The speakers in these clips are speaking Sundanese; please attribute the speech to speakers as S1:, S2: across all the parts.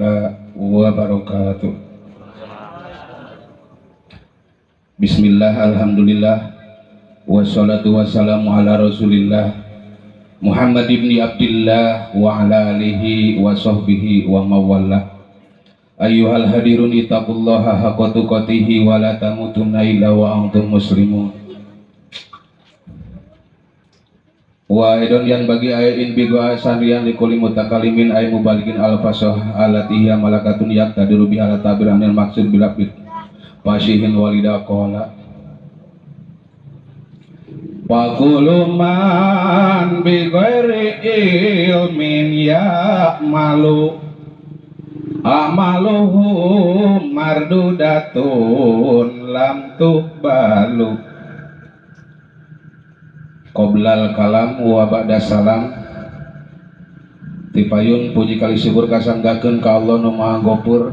S1: taala wabarakatuh. Bismillah, alhamdulillah, wassalatu wassalamu ala rasulillah Muhammad ibni Abdillah wa ala alihi wa sahbihi wa mawallah. Ayyuhal hadirun ittaqullaha haqqa tuqatihi wa la tamutunna illa wa antum muslimun. Wa aidon yang bagi ayatin bigoa sandrian likuli mutakalimin ay mubalikin al-fasoh alatihi malakatun yaqtadiru biha ala tabir anil maksud bilafid fasihin walida qala wa kullu man bi ghairi ilmin ya'malu amaluhu mardudatun lam tuhbalu. Qoblal kalam wa ba'da salam. Tipayun puji kali syukur kasanggakeun ka Allah nu Maha Gopur.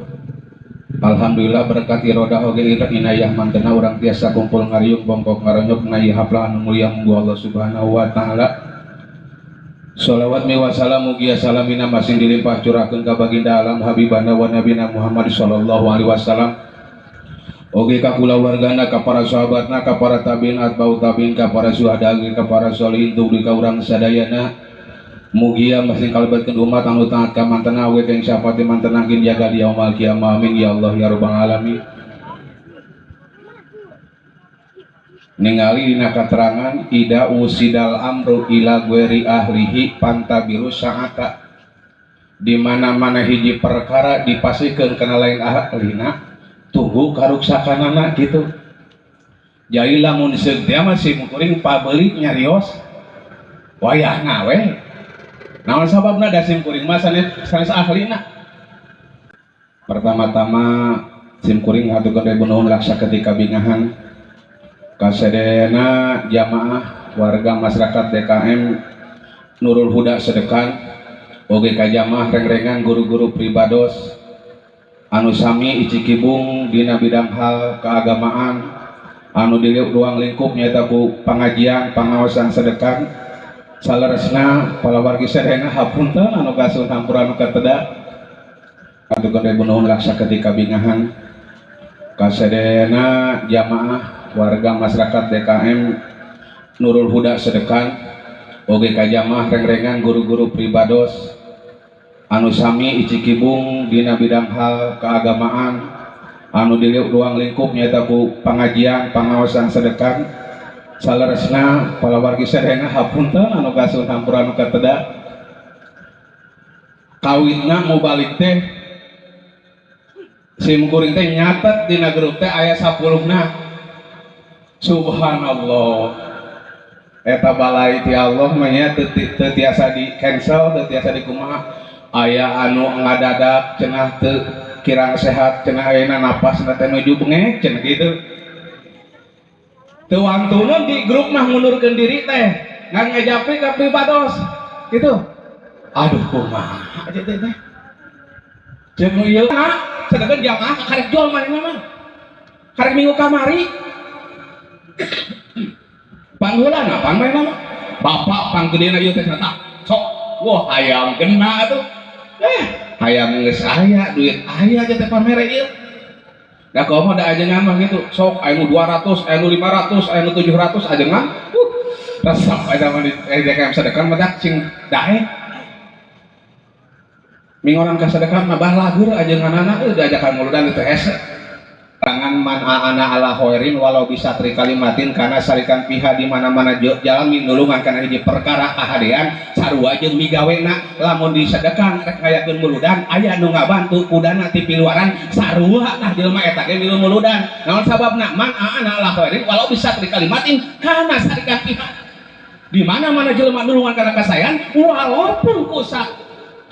S1: Alhamdulillah berkat irodah oge inayah mantena urang tiasa kumpul ngariung bongkok ngaronyok na ieu haplah anu mulia munggu Allah Subhanahu wa taala. Sholawat mi wasalam mugia salamina masing dilimpah curahkeun ka baginda alam habibana wa nabina Muhammad sallallahu alaihi wasallam. Oge ka kulawargana, ka para sahabatna, ka para tabiin atba'ut tabiin, ka para syuhada, ka para sholihin, tuluy ka urang sadayana. Mugia masing kalebetkeun umat anu taat ka mantena oge keng syafaat mantena kin jaga di yaumal kiamah. Amin ya Allah ya rabbal alamin. Ningali dina katerangan ida usidal amru ila ghairi ahlihi pantabiru sa'ata. Di mana-mana hiji perkara dipasikeun kana lain ahlina, tunggu karuksakanana gitu. Jadi lamun seuk teh mah si mukuring pabeulit nyarios wayahna we. Naon sababna da sim kuring mah sanes ahlina. Pertama-tama sim kuring ngaturkeun ribu nuhun laksa ketika bingahan kasadayana jamaah warga masyarakat DKM Nurul Huda Sedekan oge ka jamaah rengrengan guru-guru pribados anu sami icikibung dina bidang hal keagamaan anu di ruang lingkup nyaeta ku pangajian pangaosan Sedekan. Saleresna palawargi sadayana hapunten anu kasun hampura anu kateda. Aturkeun ribu nuhun laksa ketika bingahan kasadayana jamaah warga masyarakat DKM Nurul Huda Sedekan oge ka jamaah rengrengan guru-guru pribados anu sami icikibung dina bidang hal keagamaan anu di ruang lingkup nyaeta ku pangajian pangaosan Sedekan. Saleresna palawargi sadayana hapunten anu kasun hampura anu kateda. Kawitna mubalik teh sim kuring teh nyatet dina grup teh aya 10 na. Subhanallah, eta balai ti Allah mah nya teu tiasa di cancel, teu tiasa dikumaha. Aya anu ngadadak cenah teu kirang sehat cenah ayeuna napasna teh nuju bengek cenah kitu. Teu wantuna di grup mah ngundurkeun diri teh ngan ngajapri ka pribados kitu. Aduh kumaha aja teh teh. Jeung ieu sedengkeun jamaah karek jual manehna mah. Karek minggu kamari. Pangheulana pang manehna mah. Bapak panggedena ieu teh cenah sok. Wah hayang kena atuh. Hayang geus aya duit aya aja teh pamere ieu. Da komo da ajengan mah gitu, sok aya nu 200, aya nu 500, aya nu 700 ajengan. Resep eta mah di DKM Sedekan mah cing daek. Mingoran ka Sedekan mah bahlagur ajenganana euy diajakan muludan teh hese. Tangan man aana ala khairin walau bisa tri kalimatin kana sarikan piha di mana-mana jalan minulungan kana hiji perkara kahadean sarua jeung migawena lamun disedekan rek ngayakeun muludan aya nu ngabantu kudana ti piluaran sarua tah jelema eta ge milu muludan. Naon sababna man aana ala khairin walau bisa tri kalimatin kana sarikan piha di mana-mana jelema nulungan kana kasayan walaupun ku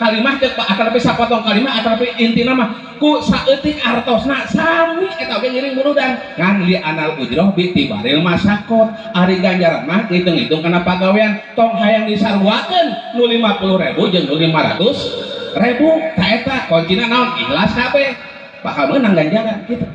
S1: kalimah teh atanapi sapotong kalimah atanapi intina mah ku saeutik artosna sami eta oge ngiring muludan ngan li anal ujroh bi tibaril masakot. Ari ganjaran mah ngitung-ngitung kana pagawean tong hayang disaruakeun nu 50.000 jeung nu 500.000 ta eta kuncina naon ikhlas kabeh bakal meunang ganjaran kitu.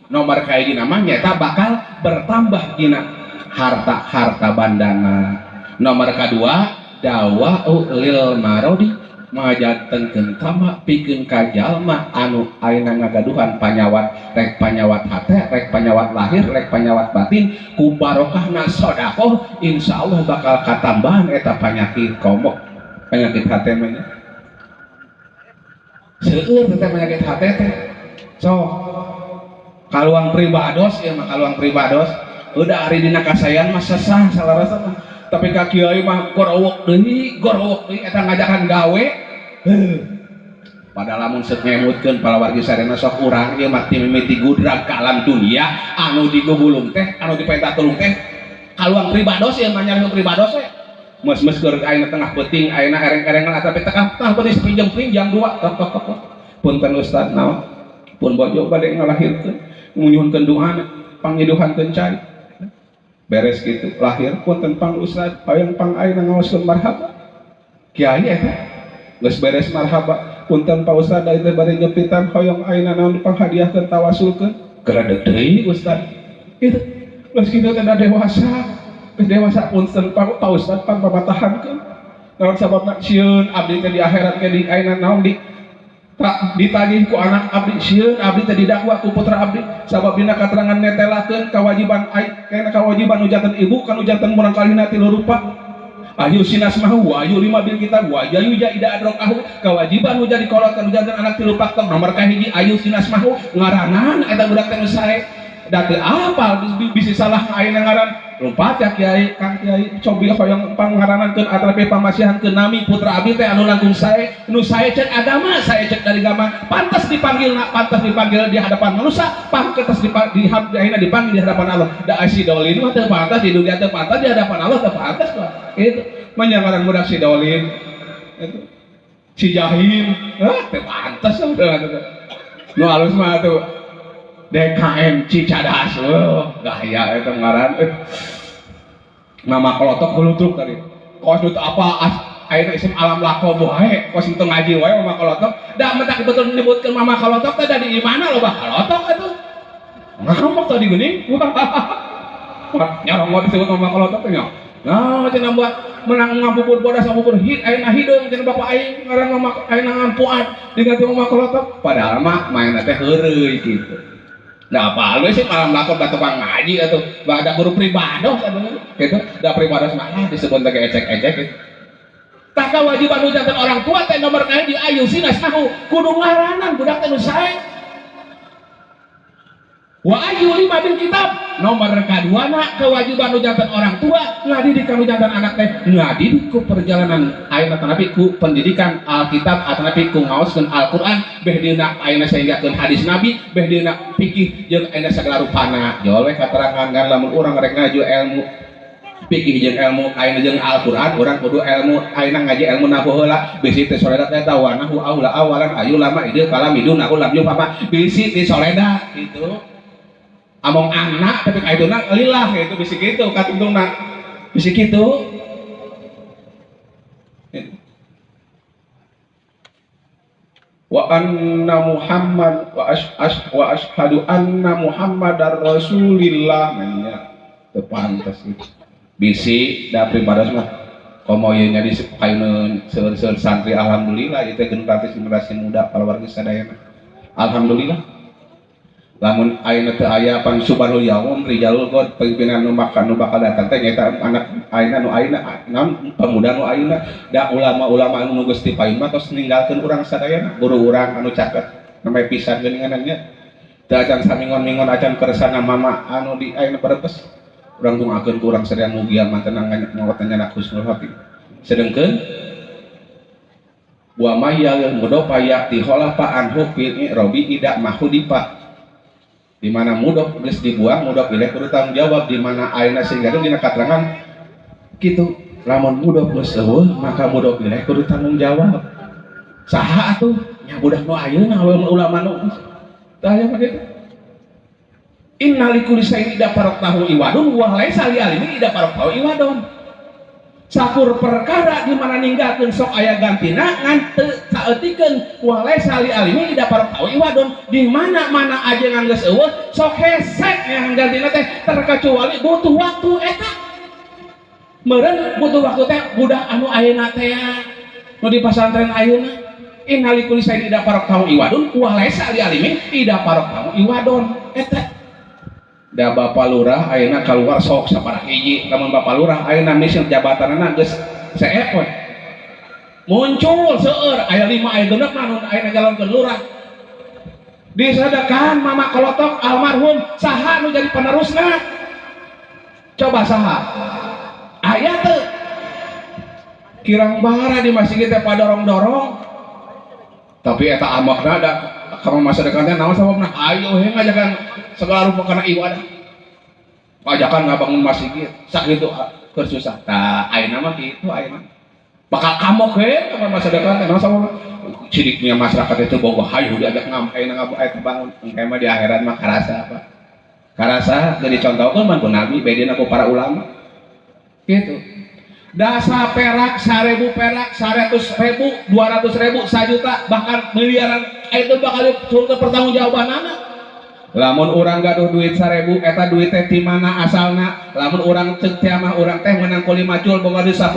S1: Nomor kahiji mah nyaeta bakal bertambah dina harta-harta bandana. Nomor kadua dawa'u lil marodi Majantenkeun tama pikeun ka jalma anu ayeuna ngagaduhan panyawat rek panyawat hate rek panyawat lahir rek panyawat batin ku barokahna sedekah insyaallah bakal katambahan eta penyakit komo penyakit hate mah nya seueur teh penyakit hate teh sok kaluang pribados ieu mah kaluang pribados udah ari dina kasayan mah sesah salarasa mah tapi ka kiai mah gorowok deui eta ngajakan gawe heuh padahal lamun seuk ngemutkeun palawargi sarena sok urang ieu mah ti mimiti gudrag ka alam dunia anu digugulung teh anu dipenta tulung teh kaluang pribados ieu mah nyari pribados we meus-meus keur ayeuna tengah peuting ayeuna ereng-erengan atapi tengah peuting sepinjam-pinjam jam 2 tok tok tok punten ustaz naon pun bojo bade ngalahirkeun nyuhunkeun doana pangiduhankeun cai beres gitu lahir punten pang ustaz hayang pang ayeuna ngaoskeun marhaba kiai eta geus beres marhaba punten pa ustaz da teh bade nyepitan hoyong ayeuna naon dipanghadiahkeun tawasulkeun geredeg deui ustaz kitu geus kitu teh dewasa geus dewasa punten pa ustaz pang pamatahankeun naon sababna sieun abdi teh di akhirat ge di ayeuna naon di ditagih ku anak abdi sieun abdi teh didakwa ku putra abdi sabab dina katerangan netelakeun kewajiban kana kewajiban ujanten ibu kan ujanten murang kalihna tilu rupa ayu sinas mahu wa ayu lima bil kitab wa ayu ja ida adrokahu kewajiban uja dikolotkeun ujanten anak tilu faktor nomor kahiji ayu sinas mahu ngaranan eta budak teh nu sae da teu apal bisi salah ayeuna ngaran lompat ya kiai kang kiai cobi hoyong pangaranankeun atrape pamasihankeun nami putra abdi teh anu langkung sae nu sae cek agama sae cek dari agama pantas dipanggil nak pantas dipanggil di hadapan manusia pantas di dipanggil di hadapan Allah da si dolin mah teu pantas di dunia teu pantas di hadapan Allah teu pantas lah gitu menyangaran budak si dolin itu si jahim ah teu pantas udah nu alus mah tuh DKM Cicadas wah gaya eta ngaran mama kolotok hulutruk tadi kos itu apa ayeuna isim alam lako wae kos itu ngaji wae mama kolotok da mentak betul nyebutkeun mama kolotok teh da di imana loba kolotok atuh ngamuk tadi geuning nyorong disebut mama kolotok teh nya nah cenah buat menang ngabubur bodas ngabubur hid ayeuna hideung cenah bapak aing ngaran mama ayeuna ngampuan diganti mama kolotok padahal mah mainna teh heureuy kitu. Nah apa lu sih malam lakon da tukang ngaji atuh ada guru pribados atuh gitu da pribados mah disebut teh ecek-ecek gitu. Tah kewajiban ujanten orang tua teh nomor kahiji ayu sinas mahu kudu ngaranan budak teh nu sae. Wa ayu lima bil kitab nomor kaduana kewajiban ujanten orang tua ngadidik ka ujanten anak teh ngadidik ku perjalanan ayeuna tanapi ku pendidikan Alkitab atanapi ku ngaoskeun Al-Qur'an beh dina ayeuna sahinggakeun hadis Nabi beh dina fikih jeung ayeuna sagala rupana jol we katerangan ngan lamun urang rek ngaju ilmu fikih jeung ilmu ayeuna jeung Al-Qur'an urang kudu ilmu ayeuna ngaji ilmu nahwu heula bisi teh soledat eta wa nahwu aula awalan ayu lama idil kalam idun aku lam yufama bisi teh soleda gitu among anak tapi kaiduna lillah gitu bisi gitu katungtungna bisi kitu wa anna Muhammad wa asyhadu anna Muhammadar Rasulillah nya teu pantes gitu bisi da pribados mah komo ieu nya di kayuneun seueur-seueur santri alhamdulillah ieu teh generasi muda palawargi sadayana alhamdulillah lamun ayeuna teu aya pan subarul yaum rijalul god pimpinan nu makan nu bakal datang teh nyaeta anak ayeuna nu ayeuna naon pemuda nu ayeuna da ulama-ulama anu geus ti payun mah tos ninggalkeun urang sadayana guru urang anu caket namanya pisan geuningan nya teu acan samingon-mingon acan kersana mama anu di ayeuna barepes urang dungakeun ku urang sadayana mugia mantenang ngawatan nyanak husnul khotimah sedengkeun wa mayyal mudofa ya'ti khalafa anhu fil i'rabi ida mahudifa di mana mudhof geus dibuang mudhof ilaih kudu tanggung jawab di mana ayeuna sehingga dina katerangan kitu lamun mudhof geus eueuh maka mudhof ilaih kudu tanggung jawab saha atuh nya budak nu ayeuna ulama nu tah aya mah kitu inna likulli syai'in idza faraqtahu iwadun wa laisa li alimin idza faraqtahu iwadun sakur perkara di mana ninggalkeun sok aya gantina ngan teu saeutikeun wa laisa li alimin idza faraqtahu iwadun di mana-mana ajengan geus eueuh sok hesek yang gantina teh terkecuali butuh waktu eta meureun butuh waktu teh budak anu ayeuna teh Nu di pasantren ayeuna inna likulli syai'in idza faraqtahu iwadun wa laisa li alimin idza faraqtahu iwadun. Eta da Bapak Lurah ayeuna keluar sok sabaraha hiji, lamun Bapak Lurah ayeuna misi jabatanna geus seep we. Muncul seueur aya 5 aya 6 mah nu ayeuna nyalonkeun lurah. Disadakahan mama kolotok almarhum saha nu jadi penerusna? Coba saha? Aya teu? Kirang bara di masjid teh padorong-dorong. Tapi eta amakna da ka mama sedekah teh naon sababna? Ayo he ngajakan segala rupa kana ibadah. Ajakan ngabangun masjid sakitu keur susah. Tah ayeuna mah kitu ayeuna. Bakal kamok he ka mama sedekah teh naon sababna? Cidiknya masyarakat itu bogoh hayu diajak ngam ayeuna ngab bangun. Engke mah di akhirat mah karasa apa? Karasa jadi contohkeun mah ku Nabi bedina ku para ulama. Gitu. Dasa perak, 1000 perak, 100.000, 200.000, 1 juta, bahkan miliaran itu bakal surga pertanggungjawaban anak. Lamun urang gaduh duit 1000, eta duit teh ti mana asalna? Lamun urang ceuk teh mah urang teh menang kuli macul boga duit 10.000,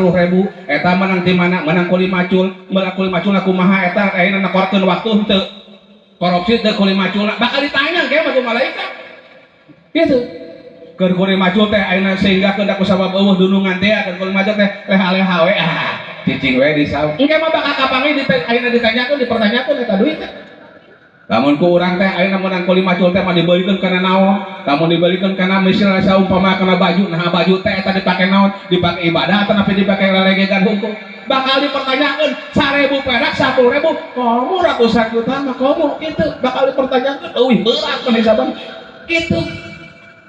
S1: eta menang ti mana? Menang kuli macul, menang kuli macul kumaha eta ayeuna nakorkeun waktu henteu. Korupsi teu kuli macul bakal ditanya ge mah ku malaikat. Gitu. Keur kuli macul teh ayeuna sehingga keun ku sabab eueuh dunungan teh keur kuli macul teh leha-leha we ah cicing we di saung. Engke mah bakal kapanggih ayeuna ditanyakeun dipertanyakeun eta duit teh. Lamun ku urang teh ayeuna meunang kuli macul teh mah dibeulikeun kana naon? Lamun dibeulikeun kana misalnya saumpama kana baju, nah baju teh eta dipake naon? Dipake ibadah atau dipake lelegegan hungkul? Bakal dipertanyakeun 1000 perak 10.000 komo ratusan juta mah komo kitu bakal dipertanyakeun eueuh berat mah hisaban kitu.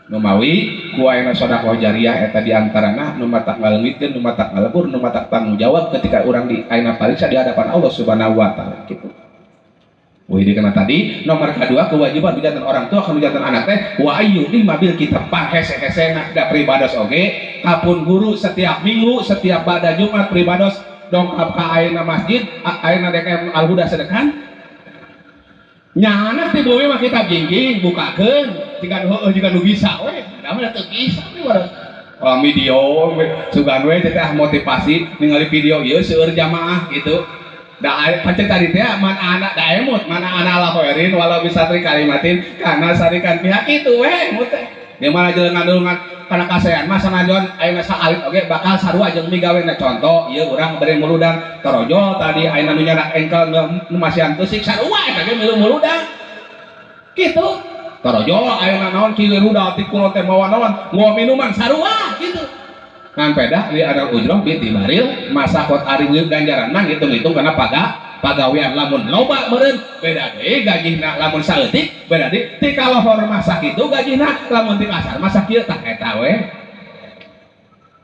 S1: Numawi ku ayeuna sedekah jariah eta diantarana nu matak ngaleungitkeun, nu matak ngalebur, nu matak tanggung jawab ketika urang di ayeuna pariksa di hadapan Allah Subhanahu wa taala kitu. Wih karena tadi nomor kedua kewajiban hujatan orang tua hujatan anak teh wa ayu lima bil kitab panghese-hesena da pribados oge kapun guru setiap minggu setiap bada Jumat pribados dongkap ka ayeuna masjid ayeuna DKM Al Huda sedekan nyana ti bumi mah kitab jingjing bukakeun jika heueuh jika nu bisa we da mah teu bisa we waras kalau video sugan we teh motivasi ningali video ieu seueur jamaah gitu. Da pancen tadi teh man anak da emut mana anak la khairin walau bisatri kalimatin kana sarikan pihak itu we emut teh. Di mana jelema ngadulungan kana kasean mah sanajan ayeuna saalit oge bakal sarua jeung migawena contoh ieu urang bere muludan torojol tadi ayeuna nu nyarak engkel nu masihan keusik sarua eta ge milu muludan. Kitu. Torojol ayeuna naon kieu rudal ti kulon teh mawa naon mawa minuman sarua kitu. Ngan pedah li anal ujroh bi tibaril masakot ari ganjaran mah ngitung-ngitung kana pagawean lamun loba meureun beda deui gajihna lamun saeutik beda deui ti kalohor mah sakitu gajihna lamun ti kasar mah sakieu tah eta we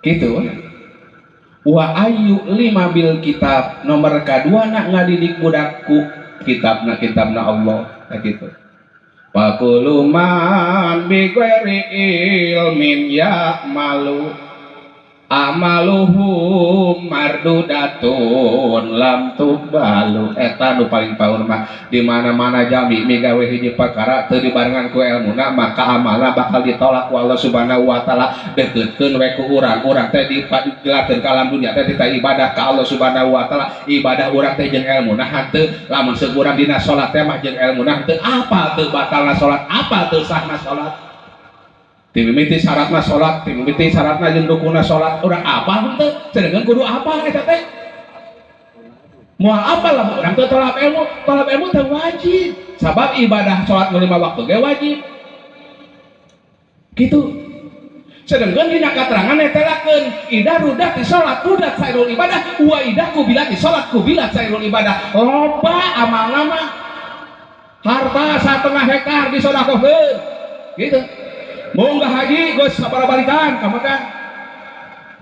S1: kitu. Wa ayu lima bil kitab nomor kadua na ngadidik budakku kitabna kitabna Allah tah kitu. Fakuluman bi ghairi ilmin ya malu amaluhum mardudatun lam tubalu eta nu paling paur mah di mana-mana jami migawe hiji perkara teu dibarengan ku elmuna maka amalna bakal ditolak ku Allah Subhanahu wa taala. Dekeutkeun we ku urang, urang teh digelarkeun ka alam dunya teh tita ibadah ka Allah Subhanahu wa taala. Ibadah urang teh jeung elmuna henteu, lamun seurang dina salat teh mah jeung elmuna henteu, apa teu batalna salat, apa teu sahna salat. Timimiti syaratna salat, timimiti syaratna jeung rukunna salat, urang apal henteu, sedengkeun kudu apal eta teh. Moal apal lamun urang teu tolak ilmu teh wajib. Sabab ibadah salat nu 5 waktu ge wajib. Kitu. Sedengkeun dina katerangan netelakeun idah rudat di salat rudat sairul ibadah wa idah kubilat di salat kubilat sairul ibadah. Loba amalna mah harta 1,5 hektar disodakohkeun. Gitu. Munggah haji geus sabaraha balikan ka Mekah.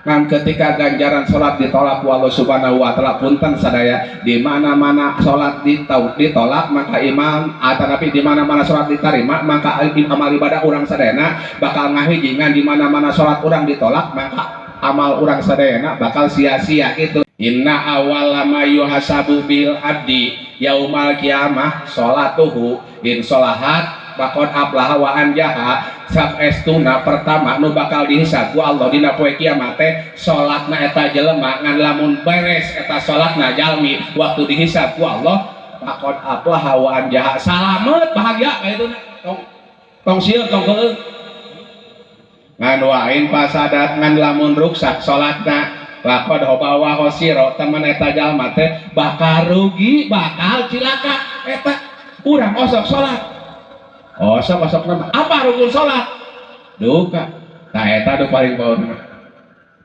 S1: Ngan ketika ganjaran salat ditolak ku Allah Subhanahu wa taala punten sadaya di mana-mana salat ditolak maka imam atanapi di mana-mana salat diterima maka amal ibadah urang sadayana bakal ngahiji, ngan di mana-mana salat urang ditolak maka amal urang sadayana bakal sia-sia gitu. Inna awwala ma yuhasabu bil abdi yaumal qiyamah salatuhu in salahat faqad aflaha wa anjaha. Saestuna pertama nu bakal dihisab ku Allah dina poe kiamat teh salatna eta jelema ngan lamun beres eta salatna jalmi waktu dihisab ku Allah faqad aflaha wa anjaha salamet bahagia ka itu tong tong sieun tong keueung ngan wain pasadat ngan lamun ruksak salatna faqad khaba wa khosira temen eta jalma teh bakal rugi bakal cilaka eta urang osok salat osok osok nama apa rukun salat duka tah eta nu paling power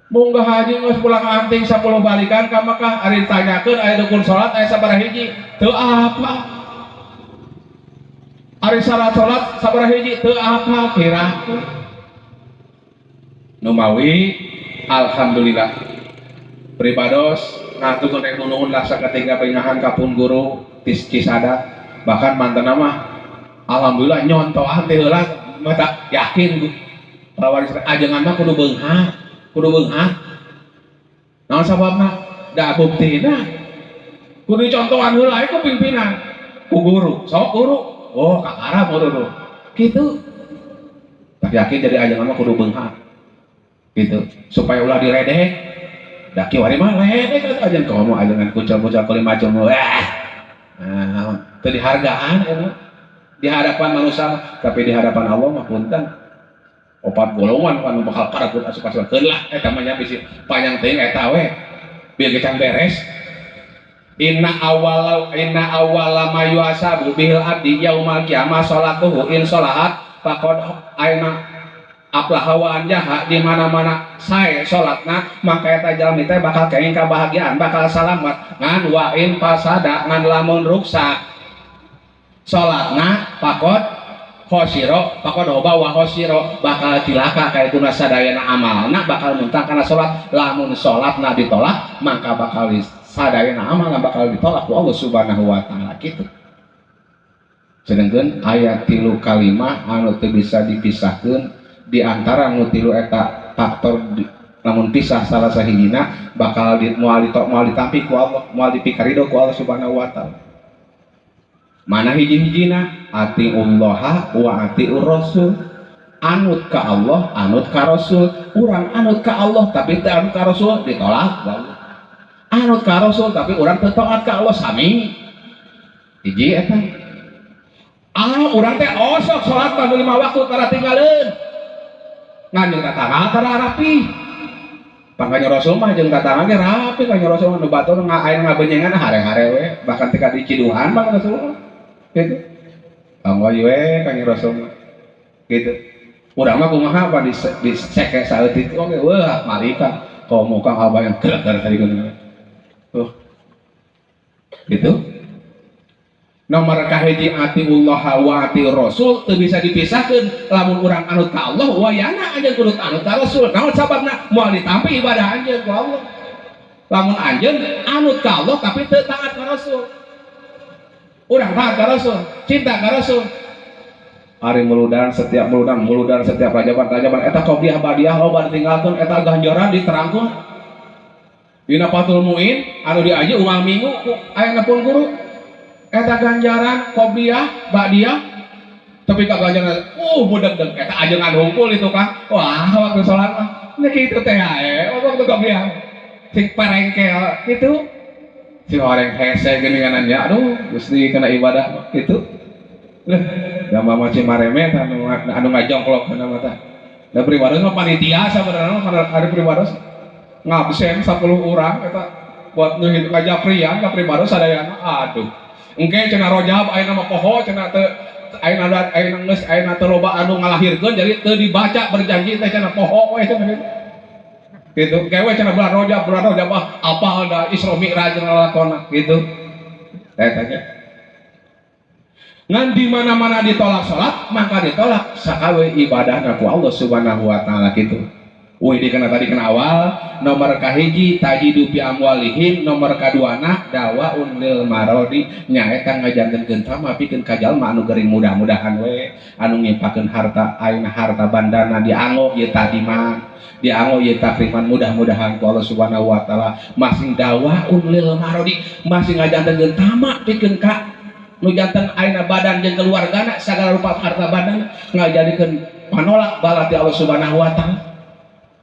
S1: munggah haji geus pulang anting 10 balikan ka Mekah ari ditanyakeun aya rukun salat aya sabaraha hiji teu apa ari syarat salat sabaraha hiji teu apa kira Numawi alhamdulillah pribados ngaturkeun nuhun lah saketika pingahan ka pun guru tis Cisadap bahkan mantan mah alhamdulillah nyontohan teh heula mata yakin bahwa ajengan mah kudu beunghar naon sababna da buktina kudu dicontohan heula ku pimpinan ku guru sok guru oh kakara guru kitu tak yakin jadi ajengan mah kudu beunghar gitu supaya ulah diledek da kiwari mah ledek atuh ajengan komo ajengan kucel-kucel kuli macul nah teu dihargaan eta di hadapan manusia tapi di hadapan Allah mah punten opat golongan anu bakal parakut asup-asup keun lah eta mah nya bisi panjang teuing eta we bieu ge can beres inna awwala ma yuhasabu bihil abdi yaumal qiyamah salatuhu in salahat faqad aina aflaha wa anjaha di mana-mana sae salatna maka eta jalmi teh bakal kenging kabahagiaan bakal salamat ngan wa in fasada ngan lamun ruksak salatna faqad khosiro faqad khaba wa khosiro bakal cilaka kaituna sadayana amalna bakal muntah kana salat lamun salatna ditolak maka bakal sadayana amalna bakal ditolak ku Allah Subhanahu wa taala kitu. Sedangkan ayat 3 kalimah anu teu bisa dipisahkeun di antara nu tilu eta faktor lamun pisah salah sahijina bakal di moal moal ditampi ku Allah moal dipikarido ku Allah Subhanahu wa taala. Mana hiji-hijina atiullaha wa atiur rasul anut ka Allah anut ka rasul urang anut ka Allah tapi teu anut ka rasul ditolak anut ka rasul tapi urang teu taat ka Allah sami hiji eta ah urang teh osok salat mah 5 waktu tara tinggaleun ngan jeung tatangga tara rapi pangkanya rasul mah jeung tatangga ge rapi kanjeng rasul mah nu batur aya ngabenyengan hare-hare we bahkan tika di Ciduhan mah rasul gitu anggoy we kanjeng rasul mah gitu urang mah kumaha apa di seke saeutik oge wah malika komo kang abayang gerak tadi kudu tuh gitu nomor kahiji atiullah wa atiur rasul teu bisa dipisahkeun lamun urang anut ka Allah wayana anjeun kudu anut ka rasul naon sababna moal ditampi ibadah anjeun ku Allah lamun anjeun anut ka Allah tapi teu taat ka rasul urang taat ka rasul cinta ka rasul ari muludan setiap muludan setiap rajaban eta qobliyah badiah loba ditinggalkeun eta ganjaran diterangkeun dina Fathul Muin anu diaji unggal minggu ku aya pun guru eta ganjaran qobliyah badiah tapi ka ganjaran budeg-deg eta ajengan hungkul itu kan wah waktu salat mah nya kitu teh ae waktu qobliyah sing parengkel kitu si orang hese geuningan nya aduh Gusti kana ibadah mah kitu leuh gambar mah cimaremet anu ngajongklok kana mah tah da pribados mah panitia sabenerna mah ari pribados ngabsen 10 urang eta buat nu ngajaprian ka pribados sadayana aduh engke cenah rojab ayeuna mah poho cenah teu ayeuna ayeuna geus ayeuna teu loba anu ngalahirkeun jadi teu dibaca berjanji teh cenah poho we cenah gitu engke we cenah bulan rojab ah apal da Isra Mi'raj lalakona gitu eta nya ngan di mana-mana ditolak salat maka ditolak sakawe ibadahna ku Allah Subhanahu wa taala kitu. Wih dikena tadi kena awal nomor kahiji tajidu fi amwalihim nomor kaduana dawaun lil marodi nyaeta ngajantenkeun tama pikeun ka jalma anu gering mudah-mudahan we anu ngimpakeun harta ayeuna harta bandana dianggo ieu tadiman dianggo ieu takriman mudah-mudahan ku Allah Subhanahu wa taala masing dawaun lil marodi masing ngajantenkeun tama pikeun ka nu janten ayeuna badan jeung keluargana sagala rupa harta badan ngajadikeun Panolak bala ti Allah Subhanahu wa taala.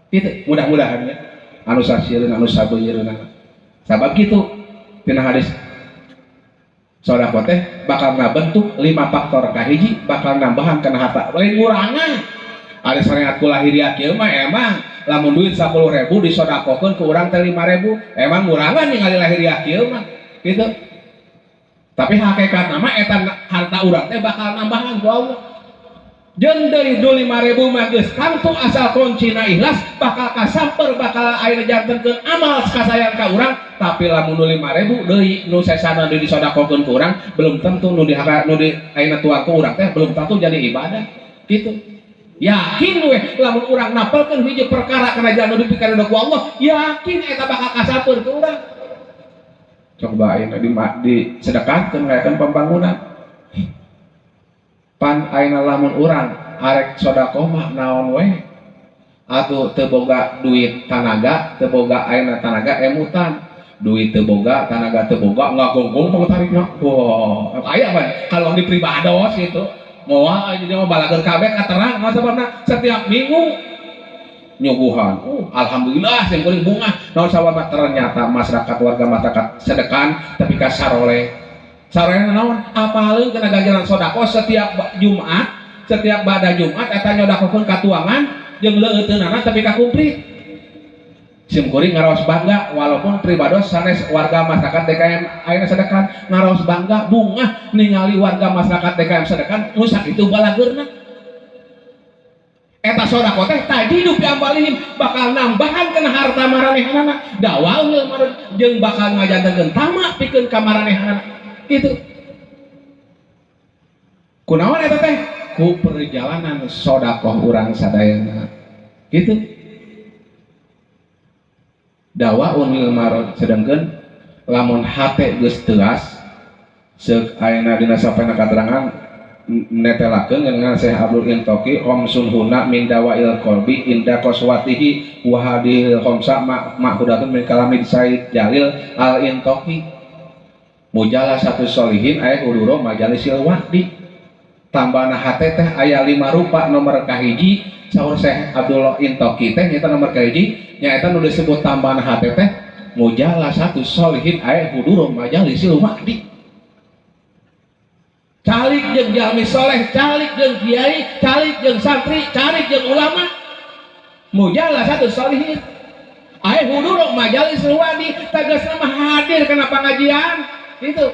S1: Gitu, mudah-mudahan ya. Anu sasieun anu sabeuyeurna. Sabab kitu tina hadis sedekah teh bakal ngabentuk 5 faktor kahiji bakal nambahan kana harta. Lain ngurangan. Ari syariat ku lahiriah kieu mah emang lamun duit 10.000 disodakohkeun ku urang teh 5.000, emang ngurangan ningali lahiriah kieu mah. Gitu. Tapi hakikatna mah eta harta urang teh bakal nambahan ku Allah. Jeung deui du 5.000 mah geus tangtu asal kuncina ikhlas bakal kasamper bakal aya jantenkeun amal kasayang ka urang, tapi lamun nu 5.000 deui nu sesana deui disodakohkeun ku urang belum tentu nu di nu di ayeuna tuang ku urang teh belum tentu jadi ibadah. Gitu. Yakin we lamun urang napelkeun hiji perkara kana jalan nu dipikeun ku Allah, yakin eta bakal kasamper ku urang. Coba ayeuna disedekahkeun ngayakeun pembangunan. Pan ayeuna lamun urang arek sedekah mah naon we atuh teu boga duit tanaga, teu boga ayeuna tanaga emutan. Duit teu boga, tanaga teu boga, ngagonggong pangtarikna. Wah, aya pan kalau di pribados gitu. Moal jadi mah balager kabeh katerang naon sababna setiap minggu nyuguhan. Alhamdulillah sing kuring bungah. Naon sababna ternyata masyarakat warga masyarakat sedekan tapi ka saroleh. Saroleh naon? Apaleun kana ganjaran sedekah setiap Jumat, setiap bada Jumat eta nyodakohkeun katuangan jeung leueuteunana tapi ka kumplit. Sim kuring ngaraos bangga walaupun pribados sanes warga masyarakat DKM ayeuna sedekan ngaraos bangga bungah ningali warga masyarakat DKM sedekan nu sakitu balageurna. Eta sedekah teh tajidu fi amwalihim bakal nambahan kana harta maranehanana dawaul jeung bakal ngajantenkeun tamak pikeun ka maranehanana. Gitu. Kunaon eta teh? Ku perjalanan sedekah urang sadayana. Gitu. Dawaun lil marad sedangkeun lamun hate geus teuas seuk ayeuna dina sapana katerangan netelakeun dengan Syekh Abdul Intoki khamsun huna min dawail qalbi inda qaswatihi wa hadil khamsa ma'hudatun min kalami Said Jalil Al Intoki mujalah satu solihin aya huduro majalisil wahdi tambahna hate teh aya 5 rupa nomor kahiji saur Syekh Abdullah Intoki teh nyaeta nomor kahiji nyaeta nu disebut tambahna hate teh mujalah satu solihin aya huduro majalisil wahdi calik jeung jalmi soleh, calik jeung kiai, calik jeung santri, calik jeung ulama mujalah satu solihin aya huduro majalisil wahdi tegasna mah hadir kana pangajian itu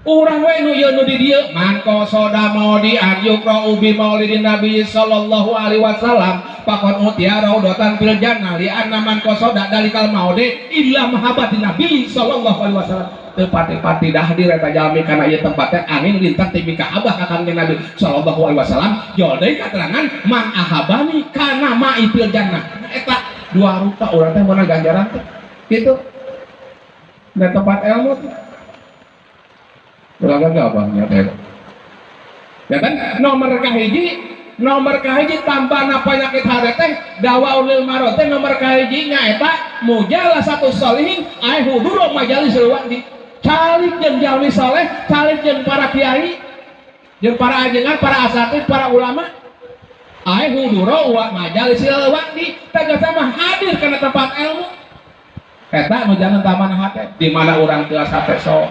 S1: urang we nu ieu nu di dieu mangko soda maudi aryukra ubi maulidin nabi sallallahu alaihi wasallam pakon utiara udotan fil jannah li anna man qasoda dalikal maudi illa mahabbatin nabi sallallahu alaihi wasallam teu pati-pati dah hadir eta jalmi kana ieu tempat teh angin lintang ti Ka'bah ka Kangjeng Nabi sallallahu alaihi wasallam jol deui katerangan man ahabani kana ma'i fil jannah eta dua rupa urang teh meunang ganjaran teh kitu da tempat ilmu teh urang gak apa ya kan nomor kahiji tambah penyakit hate teh dawaul lil marad teh nomor kahiji nyaeta mujalah satu solihin ai huduro majalisul wahdi calik jeung jalmi soleh calik jeung para kiai jeung para ajengan para asatid para ulama ai huduro wa majalisil wahdi tegasna mah hadir kana tempat ilmu eta nu jangan taman hate di mana urang teu hate so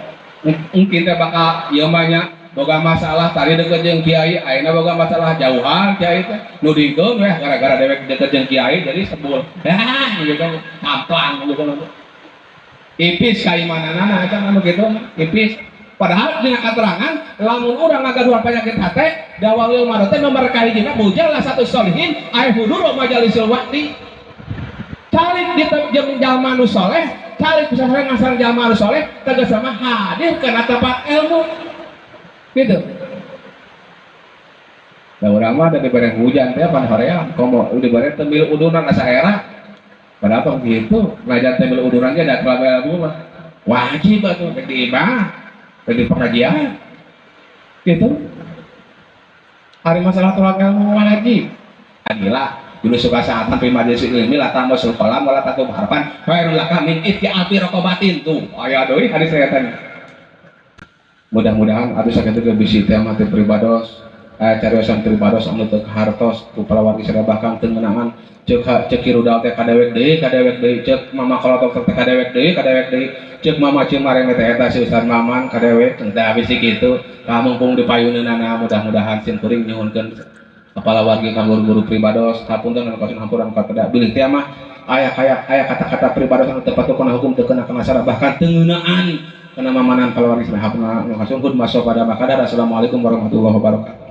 S1: mungkin teh bakal ieu mah nya boga masalah tadi deket jeung kiai ayeuna boga masalah jauhan kiai teh nu digeung we gara-gara dewek deket jeung kiai jadi sebul hah gitu tamplang gitu ipis kaimananana eta mah kitu ipis padahal dina katerangan lamun urang ngagaduhan penyakit hate dawalil marad teh nomor kahijina mujalah satu solihin ai huduro majalisil wahdi calik di jeung jalma nu soleh calik bisa ngasar jalma nu soleh tegas sama hadir kana tempat ilmu gitu. Da urang mah da dibere hujan teh pan hoream komo dibere teu milu udunan asa era padahal tong kitu ngajar teh milu udunan ge da ilmu mah wajib atuh di imah di pengajian gitu. Hari masalah tolak ilmu wajib adilah dulu suka saatan fi majelis ilmi la tamusul qalam wala tatub harfan khairul laka min itti'ati raqabatin tuh aya deui hadis saya tanya. Mudah-mudahan atuh sakitu ge bisi teh mah teh pribados Aya cariosan pribados anu teu kahartos ku palawargi sadaya bahkan teu ngeunaan ceuk ceuk rudal teh kadewek deui kadewek deui ceuk mama kolotok teh kadewek deui kadewek deui ceuk mama Cimareme teh eta si Ustaz Maman kadewek teh bisi kitu tah mumpung dipayuneunana mudah-mudahan sim kuring nyuhunkeun kepala wargi ka guru-guru pribados hapunten anu kasun hampura anu kateda bilih teh mah aya kaya aya kata-kata pribados anu teu patuh kana hukum teu kena kana syara bahkan teu ngeunaan kana mamanan palawargi sadaya hapunten anu kasun masuk pada makadar. Assalamualaikum warahmatullahi wabarakatuh.